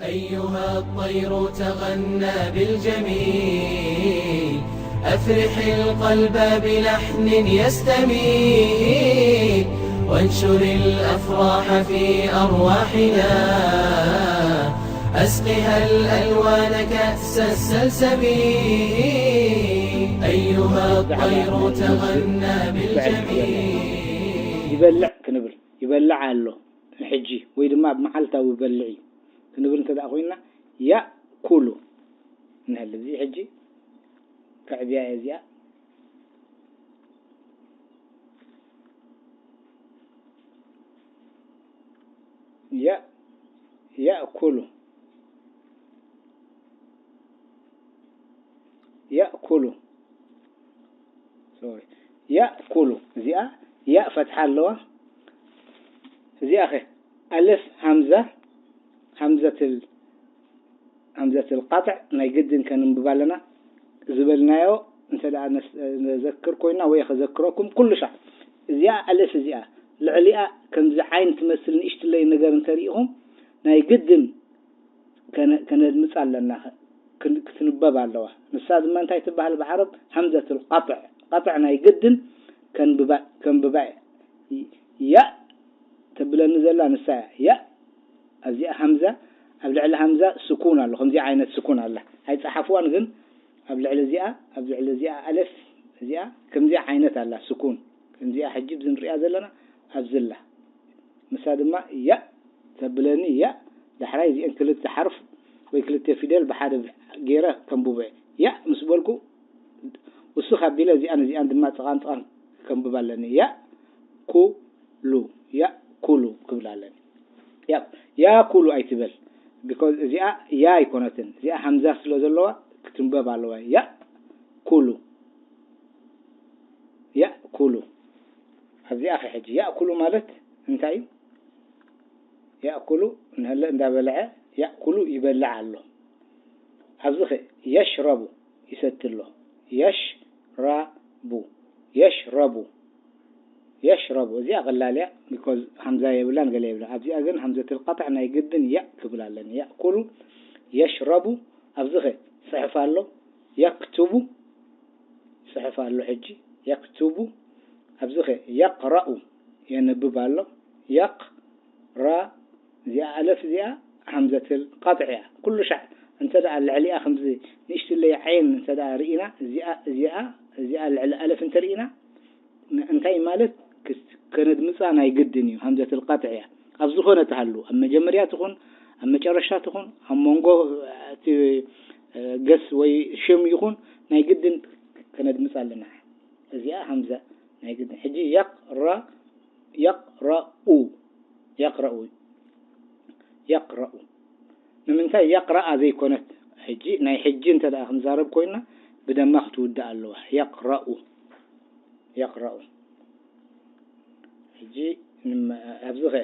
أيها الطير تغنى بالجميل، أفرح القلب بلحن يستميل، وانشر الأفراح في أرواحنا، أسقها الألوان كأس السلسبيل. أيها الطير تغنى بالجميل. ይበልዕ ክንብል ይበልዕ ኣሎ ሕጂ ወይ ድማ ኣብ መዓልታዊ በልዕ እዩ ክንብል እንተ ደኣ ኮይና ያእኩሉ ንህል እዚ ሕጂ ከዕብያ እየ እዚኣ ያ ያእኩሉ ያእኩሉ ሶሪ ያእኩሉ እዚኣ ያእ ፈትሓ ኣለዋ እዚኣ ኸ ኣልፍ ሃምዛ ሃምዘትል ሃምዘትል ቃጥዕ ናይ ግድን ከንንብባ ኣለና ዝበልናዮ እንተ ደኣ ነስ- ነዘክር ኮይና ወይ ከዘክረኩም ኩሉ ሻዕ እዚኣ ኣልፍ እዚኣ ልዕሊኣ ከምዚ ዓይን ትመስል ንእሽትለይ ነገር እንተሪኢኹም ናይ ግድን ከነ- ከነድምፃ ኣለና ክን- ክትንበብ ኣለዋ ንሳ ድማ እንታይ ትበሃል ብዓረብ ሃምዘትል ቃጥዕ ቃጥዕ ናይ ግድን ከንብባ ከንብባ እየ ያእ ተብለኒ ዘላ ንሳ እያ ያእ ኣብዚኣ ሃምዛ ኣብ ልዕሊ ሃምዛ ስኩን ኣሎ ከምዚ ዓይነት ስኩን ኣላ ኣይፀሓፍዋን ግን ኣብ ልዕሊ እዚኣ ኣብ ልዕሊ እዚኣ ኣለፍ እዚኣ ከምዚኣ ዓይነት ኣላ ስኩን ከምዚኣ ሕጂ ብዚ ንሪኣ ዘለና ኣብዚ ኣላ ንሳ ድማ ያእ ተብለኒ ያእ ዳሕራይ እዚአን ክልተ ሓርፍ ወይ ክልተ ፊደል ብሓደ ገይረ ከንብቦ እየ ያእ ምስ በልኩ ውስኽ ኣቢለ እዚኣን እዚኣን ድማ ጥቓን ጥቓን ከንብብ ኣለኒ ያእ ኩ ሉ ያእኩሉ ክብል ኣለኒ ያእኩሉ ኣይትበል because እዚኣ ያ ኣይኮነትን እዚኣ ሃምዛ ስለ ዘለዋ ክትንበብ ኣለዋ ያእኩሉ ያእኩሉ ኣብዚኣ ኸ ሕጂ ያእኩሉ ማለት እንታይ እዩ ያእኩሉ ንህለ እንዳበልዐ ያእኩሉ ይበልዕ ኣሎ ኣብዚ ኸ የሽረቡ ይሰቲ ኣሎ የሽራቡ የሽረቡ የሽረቡ እዚኣ ቀላል እያ because ሃምዛ የብላን ገለ የብላን ኣብዚኣ ግን ሃምዘትል ቀጥዕ ናይ ግድን ያእ ክብል ኣለኒ ያእኩሉ የሽረቡ ኣብዚ ኸ ይፅሕፍ ኣሎ የክቱቡ ይፅሕፍ ኣሎ ሕጂ የክቱቡ ኣብዚ ኸ የቅረኡ የንብብ ኣሎ የቅ ራ እዚኣ ኣለፍ እዚኣ ሃምዘትል ቀጥዕ እያ ኩሉ ሻዕ እንተ ደኣ ልዕሊኣ ከምዚ ንእሽትለይ ዓይን እንተ ደኣ ርኢና እዚኣ እዚኣ እዚኣ ልዕሊ ኣለፍ እንተ ርኢና እንታይ ማለት ከነድምፃ ናይ ግድን እዩ ሃምዘትል ቀጥዕ እያ ኣብ ዝኾነ ትሃሉ ኣብ መጀመርያ ትኹን ኣብ መጨረሻ ትኹን ኣብ መንጎ እቲ ገስ ወይ ሽም ይኹን ናይ ግድን ከነድምፃ ኣለና እዚኣ ሃምዛ ናይ ግድን ሕጂ የቅራ የቅረኡ የቅረኡ የቅረኡ ንምንታይ የቅረኣ ዘይኮነት ሕጂ ናይ ሕጂ እንተ ደኣ ክንዛረብ ኮይና ብደማ ክትውዳእ ኣለዋ የቅረኡ የቅረኡ ሕጂ ንመ- ኣብዚ ኸ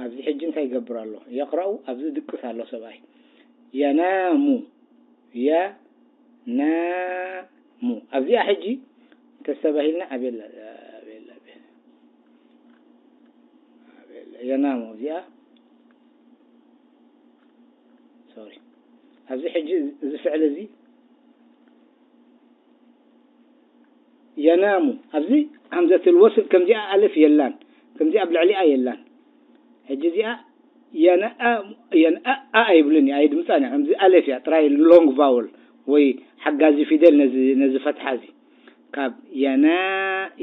ኣብዚ ሕጂ እንታይ ይገብር ኣሎ የቅረኡ ኣብዚ ድቅስ ኣሎ ሰብኣይ የናሙ የናሙ ኣብዚኣ ሕጂ ተስተባሂልና ኣቤላ ኣቤላ ኣቤላ ኣቤላ የናሙ እዚኣ ሶሪ ኣብዚ ሕጂ እዚ ፍዕል እዚ የናሙ ኣብዚ ሃምዘትል ወስል ከምዚኣ ኣለፍ የላን ከምዚኣ ኣብ ልዕሊኣ የላን ሕጂ እዚኣ የነኣ የንኣኣ ኣይብልን እያ ኣይድምፃን እያ ከምዚ ኣለፍ እያ ጥራይ long vowel ወይ ሓጋዚ ፊደል ነዚ ነዚ ፈትሓ እዚ ካብ የና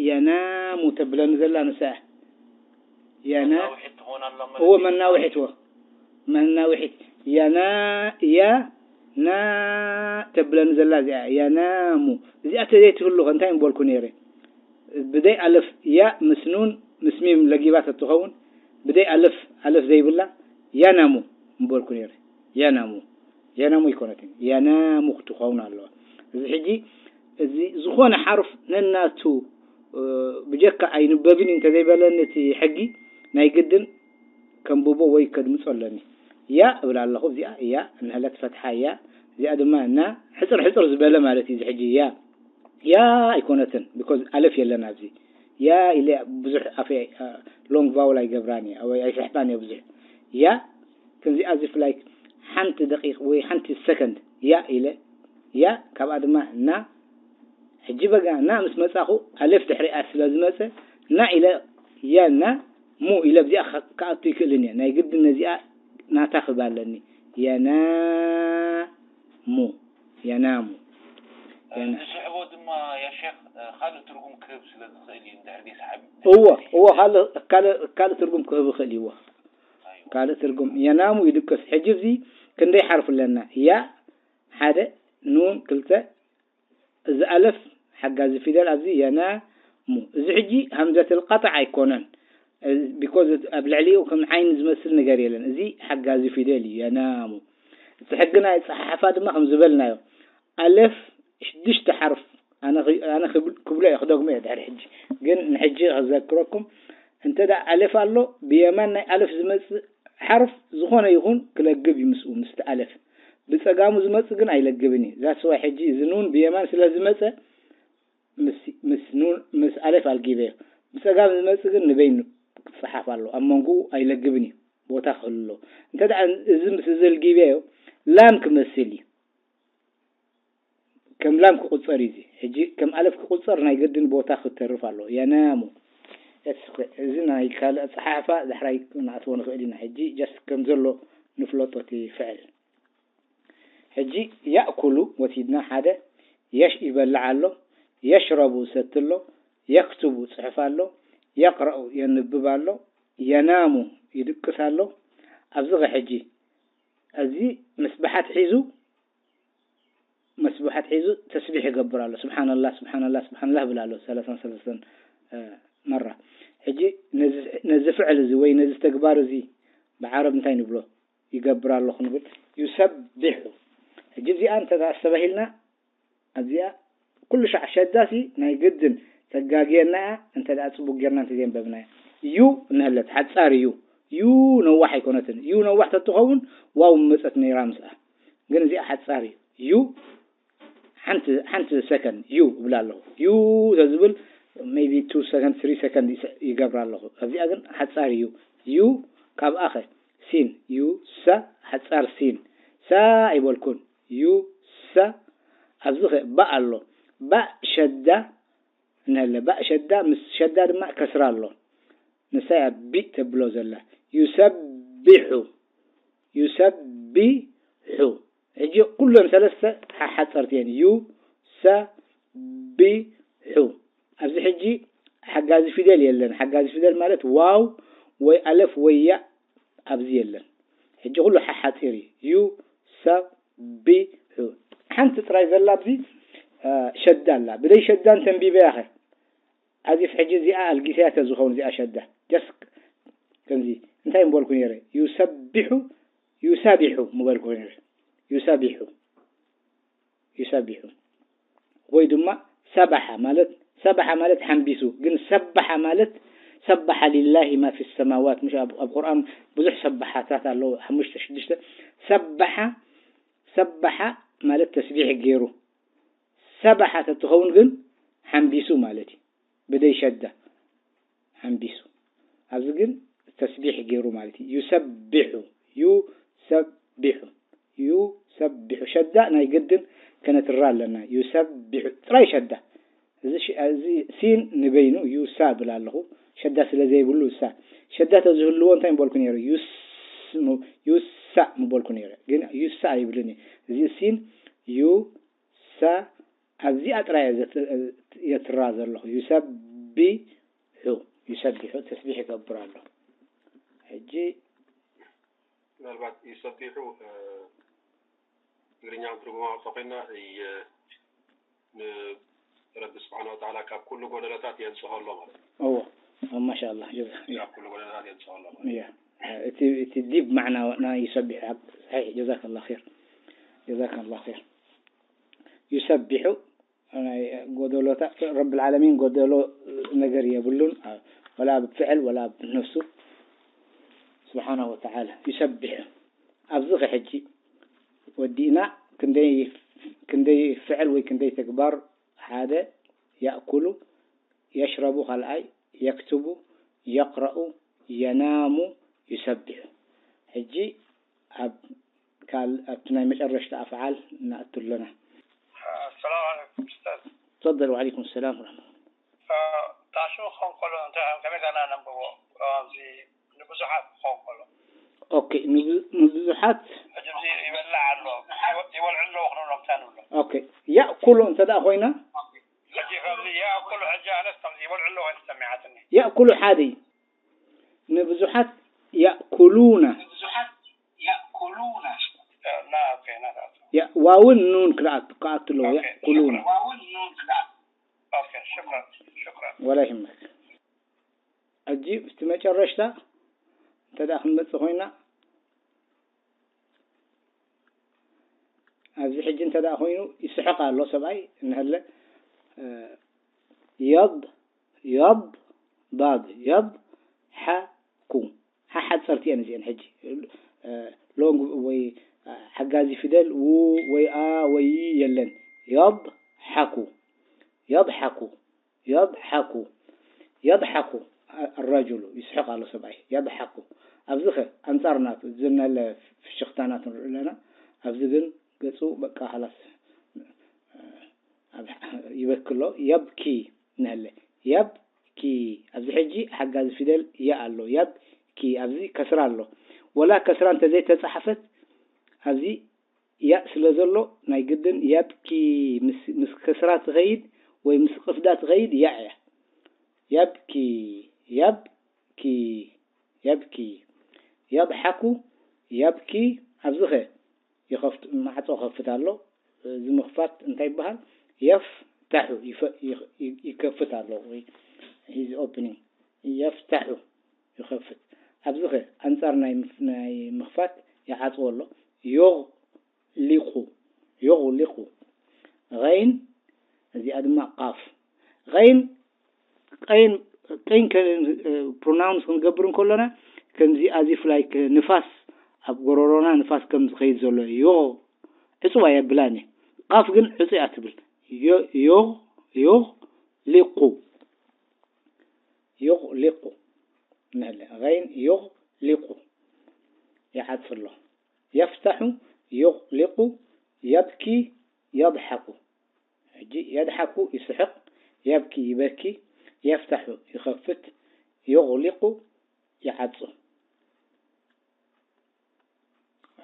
የናሙ ተብለኒ ዘላ ንሳ እያ የና እዎ መናውሒት እዎ መናውሒት የና ያ ና ተብለኒ ዘላ እዚኣ የናሙ እዚኣ ተዘይትህሉ ከ እንታይ ምበልኩ ነይረ ብደይ ኣለፍ ያ ምስ ኑን ምስ ሚም ለጊባ ተትኸውን ብደይ ኣለፍ ኣለፍ ዘይብላ ያናሙ ምበልኩ ነይረ ያናሙ ያናሙ ኣይኮነትን ያናሙ ክትኸውን ኣለዋ እዚ ሕጂ እዚ ዝኾነ ሓርፍ ነናቱ ብጀካ ኣይንበብን እዩ እንተዘይበለኒ እቲ ሕጊ ናይ ግድን ከንብቦ ወይ ከድምፆ ኣለኒ ያ እብል ኣለኹ እዚኣ እያ እንሀለት ፈትሓ እያ እዚኣ ድማ እና ሕፅር ሕፅር ዝበለ ማለት እዩ እዚ ሕጂ ያ ያ ኣይኮነትን because ኣለፍ የለን ኣብዚ ያ ኢለ ብዙሕ ኣፈ long vowel ኣይገብራን እየ ወይ ኣይስሕባን እየ ብዙሕ ያ ከምዚ as if like ሓንቲ ደቂቕ ወይ ሓንቲ ሰከንድ ያ ኢለ፣ ያ ካብኣ ድማ ና። ሕጂ በጋ ና ምስ መጻኹ ኣለፍ ድሕሪኣ ስለ ዝመጸ ና ኢለ፣ ያ ና ሙ ኢለ ኣብዚኣ ክኣ-፣ ክኣቱ ይክእልን እየ። ናይ ግድን ነዚኣ ናታ ክህባ ኣለኒ። የናሙ፣ የናሙ። የና- ዝስዕቦ ድማ ያ ሼኽ፣ እ፣ ካልእ ትርጉም ክህብ ስለ ዝኽእል እዩ፣ እንድሕር ዘይሰሓቢ። እወ፣ እወ፣ ካልእ፣ ካልእ፣ ካልእ ትርጉም ክህብ ይኽእል እዩ፣ እወ። ኣይዋ። ካልእ ትርጉም። የናሙ ይድቅስ። ሕጂ እዚ ክንደይ ሓርፊ ኣለና? ያ፣ ሓደ፣ ኑን፣ ክልተ፣ እዚ ኣለፍ ሓጋዚ ፊደል ኣብዚ የናሙ። እዚ ሕጂ ሃምዘትል ቀጥዕ ኣይኮነን። እ፣ ቢኮዝ ኣብ ልዕሊኡ ከም ዓይኒ ዝመስል ነገር የለን። እዚ ሓጋዚ ፊደል እዩ፣ የናሙ። እቲ ሕጊ ናይ ኣጸሓሕፋ ድማ ከም ዝበልናዮ፣ ኣለፍ ሽዱሽተ ሓርፍ፣ ኣነ ኽ-፣ ኣነ ክብል-፣ ክብሎ እየ፣ ክደግሞ እየ ድሕሪ ሕጂ። ግን ንሕጂ ከዘክረኩም፣ እንተ ደኣ ኣለፍ ኣሎ፣ ብየማን ናይ ኣለፍ ዝመጽእ ሓርፍ ዝኾነ ይኹን ክለግብ እዩ ምስኡ፣ ምስቲ ኣለፍ። ብጸጋሙ ዝመጽእ ግን ኣይለግብን እዩ። ዛትስ ዋይ ሕጂ እዚ ኑን ብየማን ስለ ዝመጸ፣ ምስ፣ ምስ ኑን፣ ምስ ኣለፍ ኣልጊበዮ። ብጸጋም ዝመጽእ ግን ንበይኑ ክጸሓፍ ኣለዎ። ኣብ መንጎኡ ኣይለግብን እዩ። ቦታ ክህሉ ኣለዎ። እንተ ደኣ እዚ ምስ እዚ ኣልጊበዮ፣ ላም ክመስል እዩ። ከም ላም ክቑጸር እዩ እዚ። ሕጂ ከም ኣለፍ ክቑጸር ናይ ግድን ቦታ ክተርፍ ኣለዎ። የናሙ። It's okay። እዚ ናይ ካልእ ኣጸሓሕፋ ዳሕራይ ክንኣትዎ ንኽእል ኢና። ሕጂ just ከም ዘሎ ንፍለጦ እቲ ፍዕል። ሕጂ ያእኩሉ ወሲድና፣ ሓደ፣ የሽ-፣ ይበልዕ ኣሎ፣ የሽረቡ ይሰቲ ኣሎ፣ የክቱቡ ይጽሕፍ ኣሎ፣ የቅረኡ የንብብ ኣሎ፣ የናሙ ይድቅስ ኣሎ። ኣብዚ ኸ ሕጂ፣ እዚ ምስባሓት ሒዙ፣ መስቡሓት ሒዙ ተስቢሕ ይገብር ኣሎ። ስብሓንላህ፣ ስብሓንላህ፣ ስብሓንላህ ይብል ኣሎ ሰላሳን ሰለስተን፣ እ፣ መራ። ሕጂ ነዚ፣ ነዚ ፍዕል እዚ ወይ ነዚ ተግባር እዚ ብዓረብ እንታይ ንብሎ? ይገብር ኣሎ ክንብል፣ ዩሰቢሑ። ሕጂ እዚኣ እንተ ደኣ ኣስተባሂልና፣ ኣብዚኣ ኩሉ ሻዕ ሸዳሲ ናይ ግድን ተጋግየና እያ፣ እንተ ደኣ ጽቡቕ ጌርና እንተ ዘየንበብናያ። ዩ እንሀለት፣ ሓጻር እዩ። ዩ ነዋሕ ኣይኮነትን። ዩ ነዋሕ ተትኸውን፣ ዋው መጸት ነይራ ምስኣ። ግን እዚኣ ሓጻር እዩ። ዩ ሓንቲ፣ ሓንቲ ሰከንድ ዩ እብላ ኣለኹ። ዩ ተዝብል maybe two second፣ three second ይስ-፣ ይገብራ ኣለኹ። ኣብዚኣ ግን ሓጻር እዩ። ዩ ካብኣ ኸ ሲን ዩ ሳ፣ ሓጻር ሲን። ሳ ኣይበልኩን። ዩ ሳ። ኣብዚ ኸ ባእ ኣሎ። ባእ ሸዳ እንሀለ። ባእ ሸዳ፣ ምስ ሸዳ ድማ ከስራ ኣሎ። ንሳ እያ ቢእ ተብሎ ዘላ። ዩሰቢሑ፣ ዩሰቢሑ። ሕጂ ኩለን ሰለስተ ሓ-፣ ሓጸርቲ እየን። ዩ፣ ሰ፣ ቢ፣ ሑ። ኣብዚ ሕጂ ሓጋዚ ፊደል የለን። ሓጋዚ ፊደል ማለት ዋው ወይ ኣለፍ ወይ ያእ ኣብዚ የለን። ሕጂ ኩሉ ሓ-፣ ሓጺር እዩ። ዩ፣ ሰ፣ ቢ፣ ሑ። ሓንቲ ጥራይ ዘላ ኣብዚ፣ እ፣ ሸዳ ኣላ። ብደይ ሸዳ እንተንቢበያ ኸ? ኣዚፍ ሕጂ እዚኣ ኣልጊሰያ ተዝኸውን እዚኣ ሸዳ። Just ከምዚ እንታይ ምበልኩ ነይረ? ዩሰቢሑ፣ ዩሳቢሑ ምበልኩ ነይረ። ዩሳቢሑ፣ ዩሳቢሑ። ወይ ድማ ሰባሓ ማለት፣ ሰባሓ ማለት ሓንቢሱ፣ ግን ሰባሓ ማለት ሰባሓ ሊላሂ ማ ፊ ሰማዋት፣ ምሽ ኣብ፣ ኣብ ቁርኣን ብዙሕ ሰባሓታት ኣለዉ፣ ሓሙሽተ፣ ሽዱሽተ። ሰባሓ፣ ሰባሓ ማለት ተስቢሕ ገይሩ። ሰባሓ ተትኸውን ግን ሓንቢሱ ማለት እዩ። ብደይ ሸዳ ሓንቢሱ። ኣብዚ ግን ተስቢሕ ገይሩ ማለት እዩ። ዩሰቢሑ፣ ዩሰቢሑ፣ ዩሰቢሑ። ሸዳ ናይ ግድን ከነትራ ኣለና። ዩሰቢሑ ጥራይ ሸዳ። እዚ ሽ-፣ እዚ ሲን ንበይኑ ዩሳ እብል ኣለኹ። ሸዳ ስለ ዘይብሉ ሳ። ሸዳ ተዝህልዎ እንታይ ምበልኩ ነይረ? ዩስ-፣ ሙ-፣ ዩሳ ምበልኩ ነይረ። ግን ዩሳ ኣይብልን እዩ። እዚ ሲን ዩ ሳ ኣብዚኣ ጥራይ እየ ዘት-፣ የትራ ዘለኹ። ዩሰቢሑ፣ ዩሰቢሑ፣ ተስቢሕ ይገብር ኣሎ። ሕጂ ምናልባት ዩሰቢሑ፣ እ፣ ትግርኛ ትርጉማ ኣውጥቶ ኮይና፣ ይ-፣ ንረቢ ስብሓነ ወተዓላ ካብ ኩሉ ጎደሎታት የንጽሆ ኣሎ ማለት እዩ። እዎ፣ ማሻ ኣላህ፣ ጀዛ-፣ ያ። ካብ ኩሉ ጎደሎታት የንጽሆ ኣሎ ማለት እዩ። ያ። እቲ፣ እቲ ዲብ ማዕና ናይ ዩሰቢሑ ሓቅ፣ ሰሒሕ፣ ጀዛከላህ ኸይር። ጀዛከላህ ኸይር። ዩሰቢሑ ናይ ጎደሎታት፣ ረብል ዓለሚን ጎደሎ ነገር የብሉን፣ ወላ ኣብ ፍዕል ወላ ኣብ ነፍሱ ስብሓነሁ ወተዓላ። ዩሰቢሑ። ኣብዚ ኸ ሕጂ ወዲእና ክንደይ፣ ክንደይ ፍዕል ወይ ክንደይ ተግባር፣ ሓደ፣ ያእኩሉ፣ የሽረቡ፣ ካልኣይ፣ የክትቡ፣ የቅረኡ፣ የናሙ፣ ዩሰቢሑ። ሕጂ ኣብ ካል ኣብቲ ናይ መጨረሽታ ኣፍዓል ንኣቱ ኣለና። ሰላም ዓለይኩም ኡስታዝ። ተፈደል። ወዓለይኩም ሰላም ወረሕመቱላህ። ታሹ ክኸውን ከሎ እንታይ ከመይ ገና ነንብቦ? ኣብዚ ንብዙሓት ክኸውን ከሎ ኦኬ፣ ንብ- ንብዙሓት ሕጂ እዚ ይበልዕ ኣሎ፣ ይበልዑ ኣለዉ ክንብሎም እንታይ ንብሎ? ኦኬ፣ ያእኩሉ እንተ ደኣ ኮይና ሕጂ ከምዚ ያእኩሉ ሕጂ ኣነስ ከምዚ ይበልዑ ኣለዉ ወይ ተሰሚዓትኒ? ያእኩሉ ሓደ እዩ። ንብዙሓት ያእኩሉና ብዙሓት ያእኩሉና ና ኦኬ ና ያ- ዋውን ኑን ክልኣት ክኣቱ ኣለዎ። ያእኩሉና ዋውን ኑን ክልኣት ኦኬ ሽክራን ሽክራን ወላ ይህመክ። ሕጂ እቲ መጨረሽታ እንተ ደኣ ክንመጽእ ኮይና ኣብዚ ሕጂ እንተ ደኣ ኮይኑ ይስሕቕ ኣሎ ሰብኣይ እንሀለ የብ የብ ضاد የብ ሓኩ ሓ ሓፀርቲ እየን እዚአን። ሕጂ ሎንግ ወይ ሓጋዚ ፊደል ው ወይ ኣ ወይ ይ የለን። የብ ሓኩ የብ ሓኩ የብ ሓኩ የብ ሓኩ الرجل ይስሕቕ ኣሎ ሰብኣይ። የብ ሓኩ ኣብዚ ኸ ኣንፃር ናቱ እዚ እናለ ፍሽኽታ ናቱ ንርኢ ኣለና። ኣብዚ ግን ገፁ በቃ ኻላስ ይበኪ ኣሎ። የብኪ ንሀለ የብኪ ኣብዚ ሕጂ ሓጋዚ ፊደል ያ ኣሎ። የብኪ ኣብዚ ከስራ ኣሎ። ወላ ከስራ እንተዘይተፃሓፈት ኣብዚ ያእ ስለ ዘሎ ናይ ግድን ያብኪ ምስ ምስ ከስራ ትኸይድ ወይ ምስ ቅፍዳ ትኸይድ ያእ እያ። ያብኪ ያብኪ ያብኪ يضحك يبكي ኣብዚኸ ይኸፍት ማዕጾ ከፍት ኣሎ። እዚ ምኽፋት እንታይ ይበሃል? يفتح ይኸፍት ኣሎ ወይ he's opening يفتح ይኸፍት። ኣብዚኸ ኣንጻር ናይ ናይ ምኽፋት ይዓጽዎ ኣሎ። يغلق يغلق غين እዚኣ ድማ ቃፍ غين ቀይን ቀይን ፕሮናውንስ ክንገብር እንከሎና ከምዚ ኣዚፍ ላይክ ንፋስ ኣብ ጎረሮና ንፋስ ከም ዝኸይድ ዘሎ ዮ ዕጹዋ የብላን እየ። ቃፍ ግን ዕጹ እያ ትብል። ዮቕ ዮቕ ሊቁ ዮቕ ሊቁ ንህለ غين ዮቕ ሊቁ ይዓጽ ኣሎ። يفتح يغلق يبكي يضحك ሕጂ يضحك ይስሕቕ፣ يبكي ይበኪ፣ يفتح ይኸፍት፣ يغلق ይዓጹ።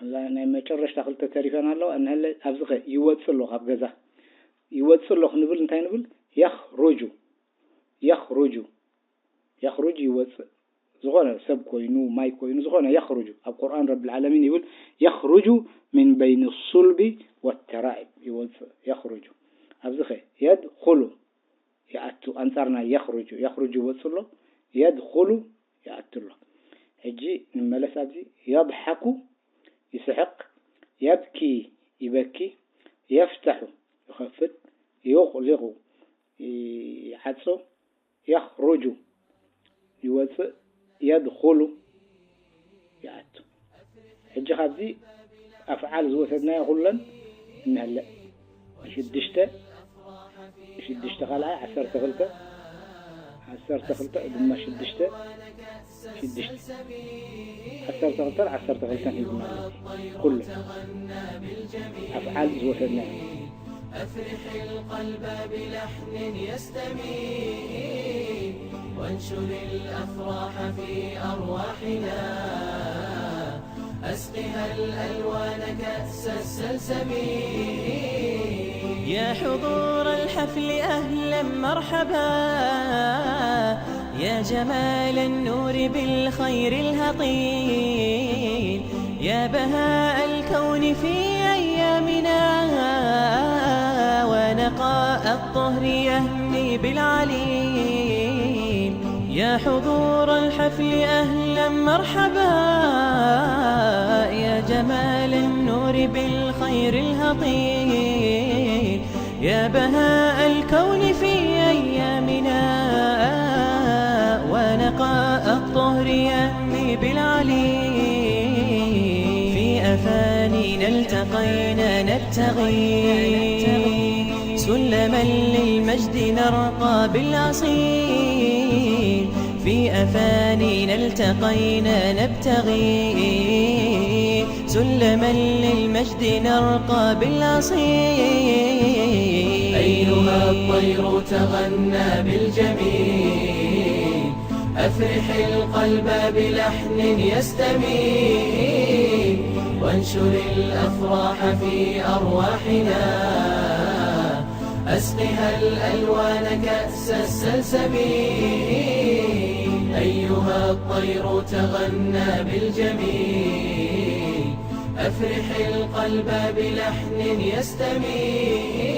እዛ ናይ መጨረሽታ ክልተ ተሪፈን ኣለዋ። እንሀለ ኣብዚ ኸ ይወጽእ ኣሎ ካብ ገዛ ይወጽእ ኣሎ ክንብል እንታይ ንብል? يخرج يخرج يخرج ይወጽእ ዝኾነ ሰብ ኮይኑ ማይ ኮይኑ ዝኾነ يخرج ኣብ ቁርኣን ረብል ዓለሚን ይብል يخرج من بين الصلب والترائب ይወጽእ يخرج ኣብዚ ኸ يدخل ይኣቱ ኣንጻርና يخرج يخرج ይወጽእ ኣሎ يدخل ይኣቱ ኣሎ ሕጂ ንመለስ ኣብዚ يضحك ይስሕቕ يبكي ይበኪ يفتح ይኸፍት يغلق ይዓጹ يخرج ይወጽእ يدخل ይኣቱ። ሕጂ ካብዚ ኣፍዓል ዝወሰድናዮ ኩለን እንሀለ ሽድሽተ ሽድሽተ ካልኣይ ዓሰርተ ክልተ ዓሰርተ ክልተ ድማ ሽድሽተ ሽድሽተ ዓሰርተ ክልተን ዓሰርተ ክልተን ሂብና ኩለን ኣፍዓል ዝወሰድናዮ أفرح القلب بلحن يستمع وانشر الأفراح في أرواحنا أسقها الألوان كأس السلسبيل يا حضور الحفل أهلا مرحبا يا جمال النور بالخير الهطيل يا بهاء الكون في أيامنا ونقاء الطهر يهمي بالعليل يا حضور الحفل أهلا مرحبا يا جمال النور بالخير الهطيل يا بهاء الكون في أيامنا ونقاء الطهر يهمي بالعلي في أفانينا التقينا نبتغي سلما للمجد نرقى بالأصيل في أفانينا التقينا نبتغي سلما للمجد نرقى بالأصيل. أيها الطير تغنى بالجميل، أفرح القلب بلحن يستميل، وانشر الأفراح في أرواحنا، أسقها الألوان كأس السلسبيل. أيها الطير تغنى بالجميل، أفرح القلب بلحن يستميل،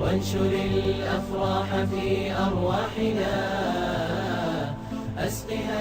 وانشر الأفراح في أرواحنا، أسقها